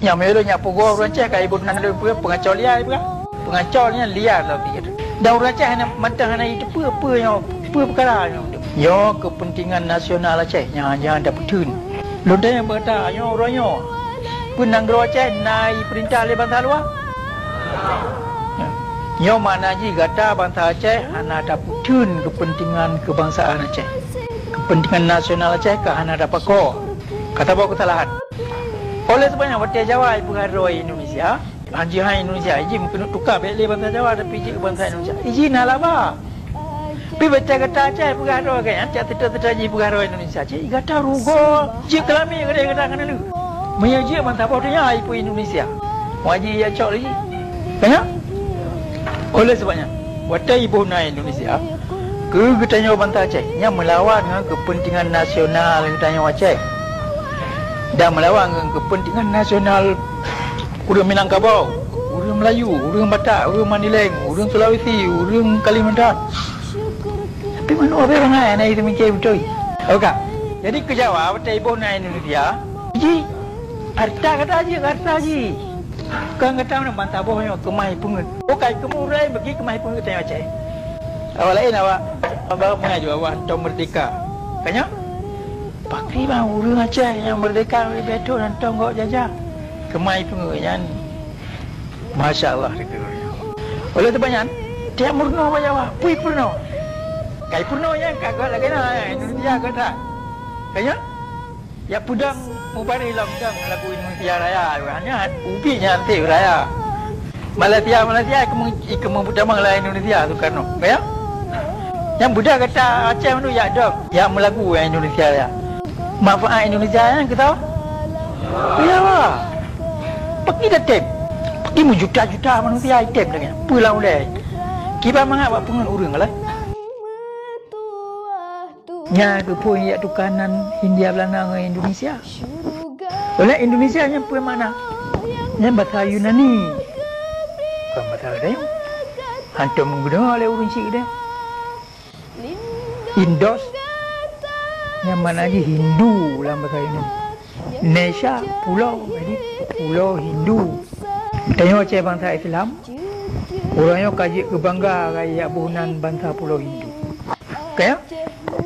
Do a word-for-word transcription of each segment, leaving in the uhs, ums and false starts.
Nyang meulôn nyak peugoe ureuëng Aceh ka iboh nan lôn peue peungaco liar ipeugah. Peungaco nyan liar lom pih. Dan ureuëng Aceh hana mantong hana jiteupeue peue nyoe, peue peukara nyoe. Nyoe keupeuntengan nasional Aceh nyang hana tapeutheun. Lôn tanyong bak gata nyoe uroe nyoe, peue nanggroe Aceh na jipeurintah lé bansa luwa? Nyoe makna jih gata bansa Aceh hana tapeutheun keupeuntengan keubangsaan Aceh. Keupeuntengan nasional Aceh ka hana tapakoe. Ka taboh keusalahan. Oleh sebab nyan watée Jawa jipeugah droe Indonesia, han jih hai Indonesia, jih meukeunong tuka bék lé bansa Jawa tapi jih bansa Indonesia. Jih na laba. Pi baca gata Aceh peugah droe geuh nyan, cak teuta-teuta jih peugah droe Indonesia. Cik gata rugoe, jih keulami geude gata keuneulheueh. Meunyoe jih bansa boh donya jipeue Indonesia. Wajib ya cok lagi. Banyak? Oleh sebab nyan, watée iboh na Indonesia, keu geutanyoe bansa Aceh, nyan meulawan ngon keupeuntengan nasional geutanyoe Aceh. Dan meulawan ngon keupeuntengan nasional ureuëng Minangkabau, ureuëng Melayu, ureuëng Batak, ureuëng Mandailing, ureuëng Sulawesi, ureuëng Kalimantan. Tapi meunoe abée bangai aneuk itu mikir beutôi. Oke. Jadi keu Jawa, watée iboh na Indonesia, jih, harta gata jih, harta jih. Kan gata na bansa boh nyoe keumah peungeut. Oke, keumah urai bagi keumah peungeut tanyoe Aceh. Awak lain awak, awak mengaji awak tong merdeka. Kanya? Pakri bang ureuëng Aceh nyang merdeka dari Beto dan tong gok jajah. Keumah peungeut nyan. Masya Allah, dikeue. Oleh sebab nyan, tiap meurunoe bak Jawa, pui peurunoe. Kai peurunoe nyan ka gét lagée na, eh, Indonesia gét that. Kanya? Ya peudong mubareh lom dong lagu Indonesia Raya, hanya ubi nyan teuh raya. Malaysia, Malaysia ikeu ikeu meutamong lah Indonesia Soekarno. Kaya? Nyang budak gata Aceh mandum yak dong, yak meulagu Indonesia Raya. Manfaat Indonesia nyan keu tau? Ya. Peuki dah tem. Peuki meujuta-juta manusia item dengan pulang ulai. Kiban mangat bak peungeut ureuëng lah. Nya keupeue yak tukanan Hindia Belanda ngon Indonesia. Oleh Indonesia nyan peue makna? Nyan basa Yunani. Bukan basa lain. Hantom geudeungoe lé ureuëng chik deh. Indos, nyang makna jih Hindu lam bahasa Indonesia. Indonesia, pulo, jadi pulo Hindu. Tanyoe cit bansa Islam, ureuëng nyoe ka jeuet keu bangga keu yak boh nan bansa pulo Hindu. Oke, ya?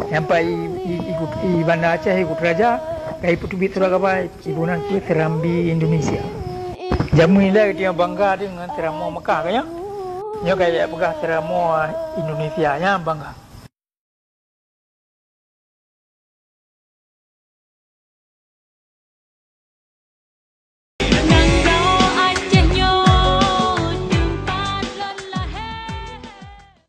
Sampai i, i, i, i Banda Aceh, i Kuta Raja, ka ipeuteubiet surat kabai, i boh nan keu Serambi Indonesia. Jameun ilée tanyoe bangga deungon Seuramoe Mekah, kan ya? Nyoe ka yak peugah Seuramoe Indonesia, nyan bangga.